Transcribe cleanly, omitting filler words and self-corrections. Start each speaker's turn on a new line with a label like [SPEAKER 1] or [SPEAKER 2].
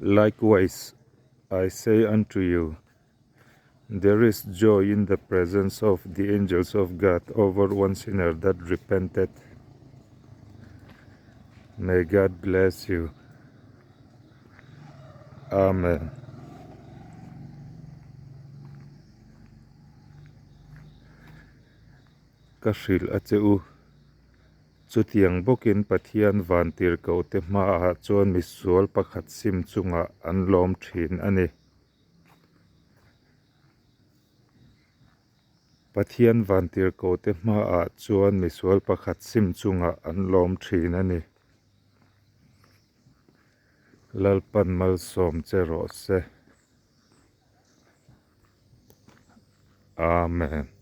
[SPEAKER 1] Likewise, I say unto you, there is joy in the presence of the angels of God over one sinner that repenteth. May God bless you. Amen. Ka hrilh a che u. Chutiang bawkin Pathian vantirhkohte hmaah chuan misual pakhat sim chungah an lawm thin a ni. Pathian vantirhkohte hmaah chuan misual pakhat sim chungah an lawm thin a ni. Lalpan malsawm che rawh se. Amen.